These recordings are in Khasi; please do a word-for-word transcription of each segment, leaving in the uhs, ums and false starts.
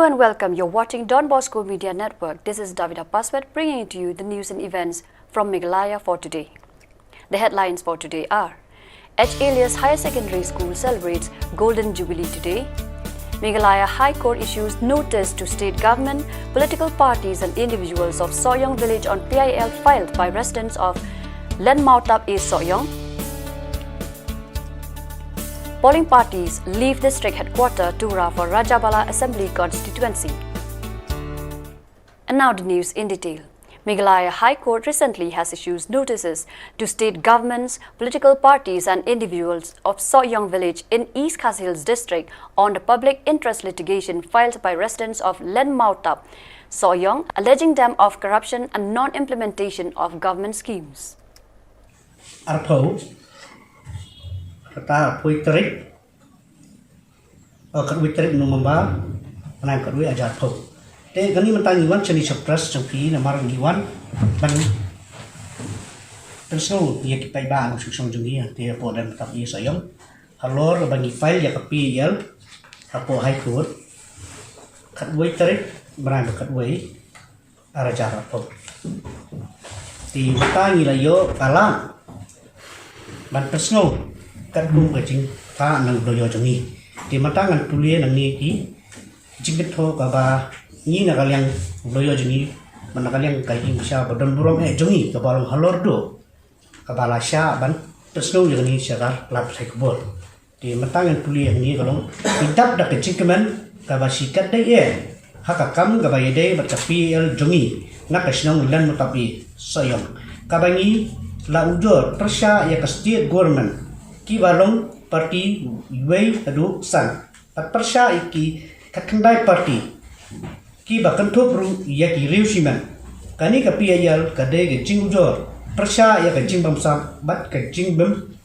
And welcome. You're watching Don Bosco Media Network. This is Davida Paswet bringing to you the news and events from Meghalaya for today. The headlines for today are: H. Elias Higher Secondary School celebrates Golden Jubilee today. Meghalaya High Court issues notice to state government, political parties and individuals of Sohyong village on P I L filed by residents of Lenmautap East Sohyong. Polling parties leave district headquarter Tura for Rajabala Assembly constituency. And now the news in detail. Meghalaya High Court recently has issued notices to state governments, political parties and individuals of Sohyong village in East Khasi Hills district on the public interest litigation filed by residents of Lenmautap, Sohyong, alleging them of corruption and non-implementation of government schemes. Arphew, kata arphew tarik, oh, katwei tarik November, nang katwei ajar phew. Te kani mynta ngi wan shane sha press jong phi namar ngi wan ban pynsngew ïa ki paidbah na shuh shuh jong ngi te hapoh Lenmautap East Sohyong. Halor ba ngi file ïa ka P I L hapoh High Court katwei tarik bnai ba katwei, ar hajar arphew. Te mynta ngi la ïoh ka lad ban pynsngew katkum ka jingthoh na u lawyer jong ngi. Te mynta ngan pule nangne ki jingkynthoh kaba ngi na ka liang u lawyer jong ngi, bad na ka liang ka ïing bishar ba don burom eh jong ngi kaba long halor duh kaba la shah ban pynsngew ïa kane sha ka lad pathai khubor. Te mynta ngan pule ïa kane ka long, ki dap da ka jingkmen kaba shikatdei eh ha ka kam kaba ïadei bad ka P I L jong ngi na ka shnong Lenmautap East Sohyong, kaba ngi la ujor pyrshah ïa ka state government, kiba long party wei haduh san, bad pyrshah ïa ki khatkhyndai party kiba kynthup ruh ïa ki riew shimet. Kane ka P I L ka dei ka jingujor pyrshah ïa ka jingbamsap bad ka jingbym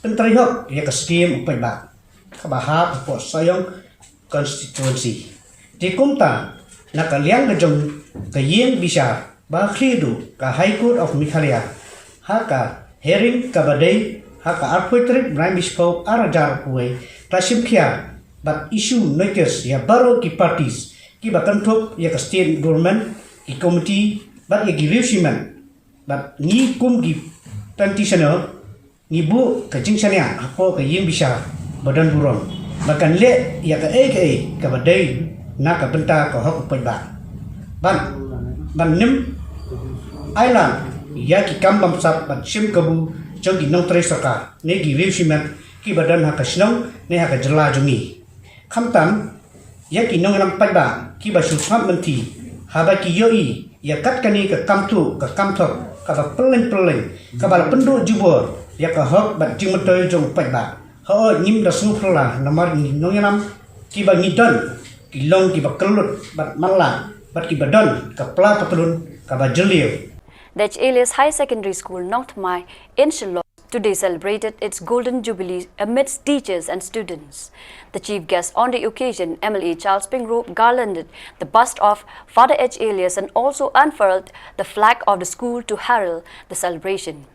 pyntreikam ïa ka skim u paidbah kaba hap hapoh Sohyong constituency. Te kumta, na ka liang ka jong ka ïing bishar ba khlieh duh, ka High Court of Meghalaya, ha ka hearing kaba dei ha ka arphew tarik bnai Mei shiphew ar hajar arphew wei, ka la shim khia bad issue notice ïa baroh ki parties kiba kynthup ïa ka state government, ki committee bad ïa ki riew shimet. Bad ngi kum ki petitioner ngi buh ka jingshaniah hapoh ka ïing bishar ba don burom ba kan leh ïa kaei kaei kaba dei na ka bynta ka hok u paidbah. Ban, ban nym ailad ïa ki kam bamsap ban shim kabu jong ki nongtrei sorkar ne ki riew shimet kiba don ha ka shnong ne ha ka jylla jong ngi. Khamtam ïa ki nongïalam paidbah kiba shu sngap mynthi haba ki ïohi ïa kat kane ka kam tuh ka kam thok kaba pylleng pylleng kaba la pynduh jubor ïa ka hok bad jingmyntoi jong u paidbah. Hooid, ngim da sngewphylla namar ngi nongïalam kiba ngi don ki long kiba kyllut bad matlah bad kiba don ka pla patlun kaba jylliew. The H. Elias Higher Secondary School, Nongthymmai in Shillong today celebrated its Golden Jubilee amidst teachers and students. The chief guest on the occasion, M L A Charles Pyngrope, garlanded the bust of Father H. Elias and also unfurled the flag of the school to herald the celebration.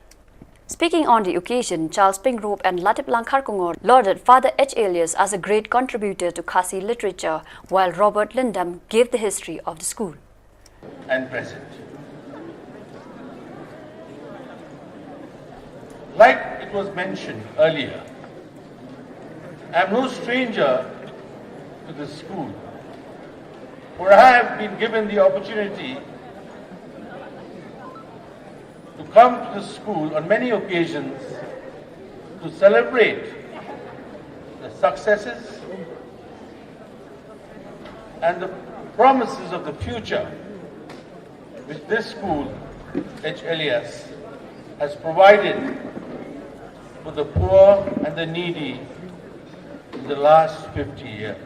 Speaking on the occasion, Charles Pyngrope and Latiplang Kharkongor lauded Father H. Elias as a great contributor to Khasi literature, while Robert Lyngdoh gave the history of the school. And present. Like it was mentioned earlier, I am no stranger to this school, for I have been given the opportunity to come to the school on many occasions to celebrate the successes and the promises of the future which this school, H. Elias, has provided for the poor and the needy in the last fifty years.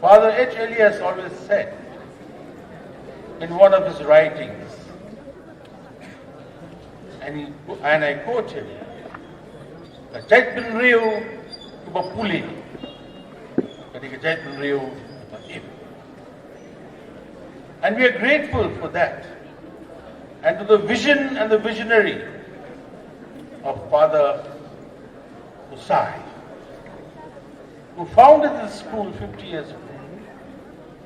Father H. Elias always said in one of his writings, and, he, and I quote him, ka jaitbynriew kaba pule ka dei ka jaitbynriew kaba im. And we are grateful for that and to the vision and the visionary of Father Usai. who founded this school fifty years ago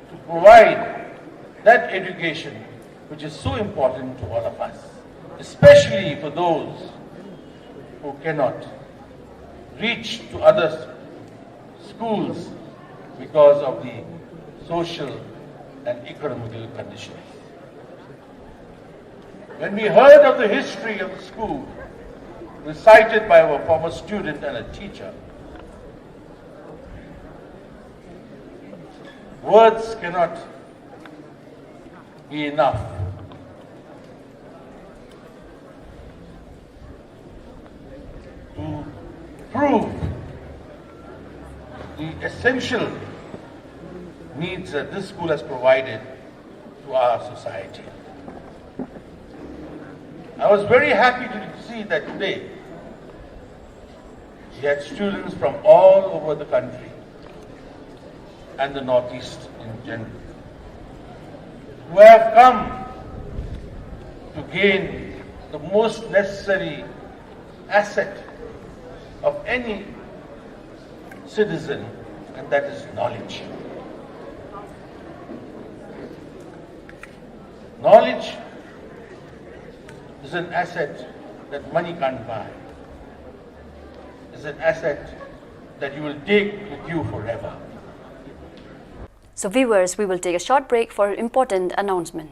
to provide that education which is so important to all of us, especially for those who cannot reach to other schools because of the social and economical conditions. When we heard of the history of the school recited by our former student and a teacher, words cannot be enough to prove the essential needs that this school has provided to our society. I was very happy to see that today we had students from all over the country and the Northeast in general who have come to gain the most necessary asset of any citizen, and that is knowledge. Knowledge is an asset that money can't buy. Is an asset that you will take with you forever. So, viewers, we will take a short break for an important announcement.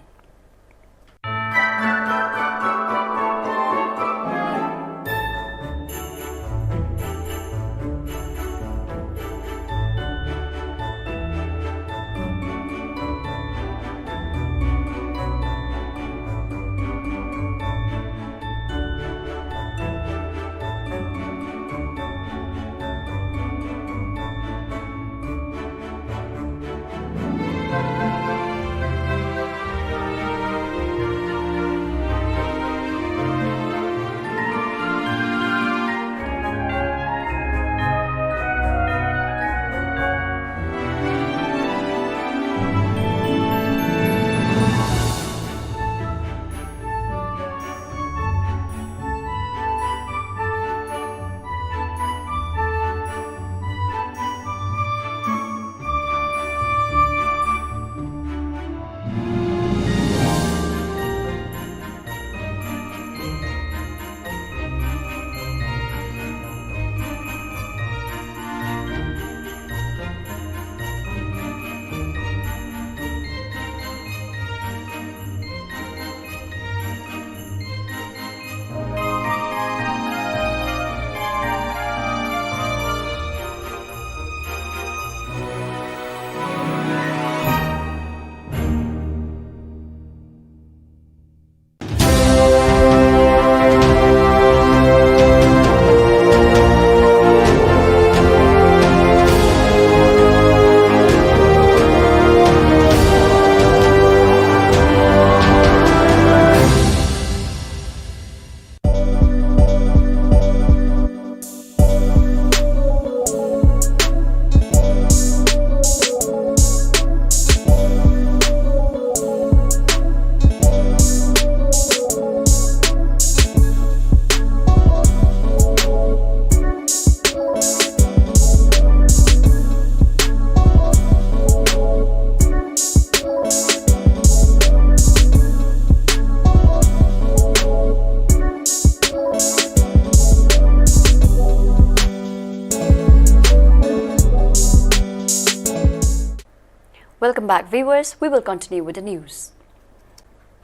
Welcome back, viewers. We will continue with the news.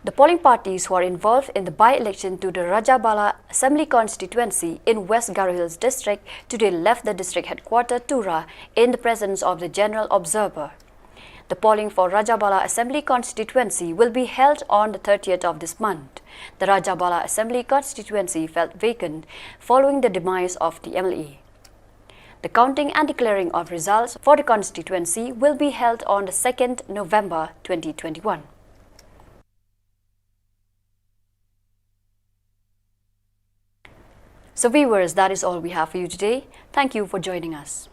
The polling parties who are involved in the by-election to the Rajabala Assembly Constituency in West Garo Hills District today left the district headquarter Tura in the presence of the General Observer. The polling for Rajabala Assembly Constituency will be held on the thirtieth of this month. The Rajabala Assembly Constituency felt vacant following the demise of the M L A. The counting and declaring of results for the constituency will be held on the second November twenty twenty-one. So viewers, that is all we have for you today. Thank you for joining us.